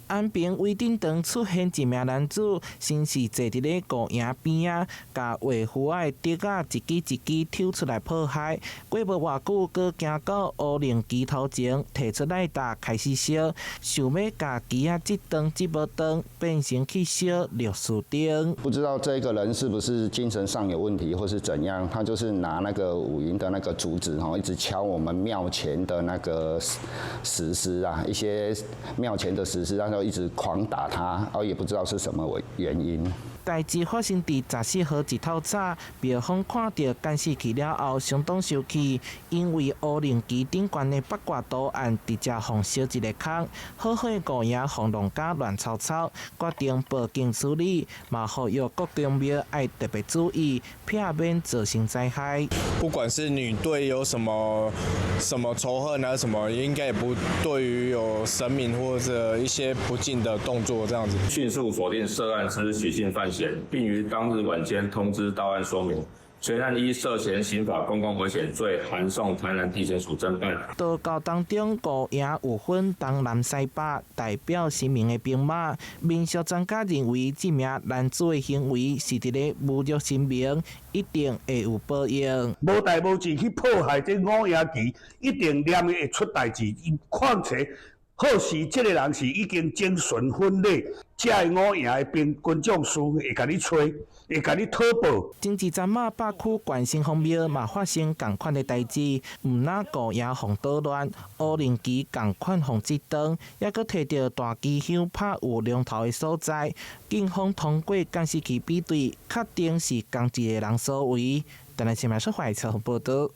安平威頂長出現一名男子，先是坐佇咧五營邊仔，共畫符仔的竹仔一支一支抽出來破壞。過無偌久，閣行到烏龍旗頭前，提出來搭開始燒，想欲共旗仔這長這無長，變成去燒綠樹燈。不知道這個人是不是精神上有問題，或是怎樣？他就是拿那個五營的那個竹子，吼，一直敲我們廟前的那個石獅啊，一些廟前的石獅，然後一直狂打他，然後也不知道是什麼原因。代誌發生佇14號一透早，廟方看著監視器了後，相當生氣，因為烏龍旗頂懸的八卦圖案直接予燒一个空，好好的五營予弄甲亂糟糟，決定報警處理，嘛呼籲各宮廟愛特別注意，避免造成災害。不管是你對有什麼什麼仇恨啊什麼，應該也不對於有神明或者一些不敬的動作這樣子。迅速鎖定涉案之許姓犯嫌，並於當日晚間通知到案說明，全案依涉嫌刑法公共危險罪，函送台南地檢署偵辦。道教當中五營有分東南西北，代表神明的兵馬。民俗專家認為，這名男子的行為是佇咧侮辱神明，一定會有報應。無代無誌去破壞這五營旗，一定念會出代誌。況且，好是這个人是已經精神分裂，這个五營的兵軍將士會共你揣，會共你討報。前一陣仔北區關聖方廟嘛發生仝款的代誌，毋但五營予搗亂，烏龍旗仝款予折斷，猶閣提著大支香拍有龍頭的所在，警方通過監視器比對，確定是仝一个人所為。台南新聞出懷報道。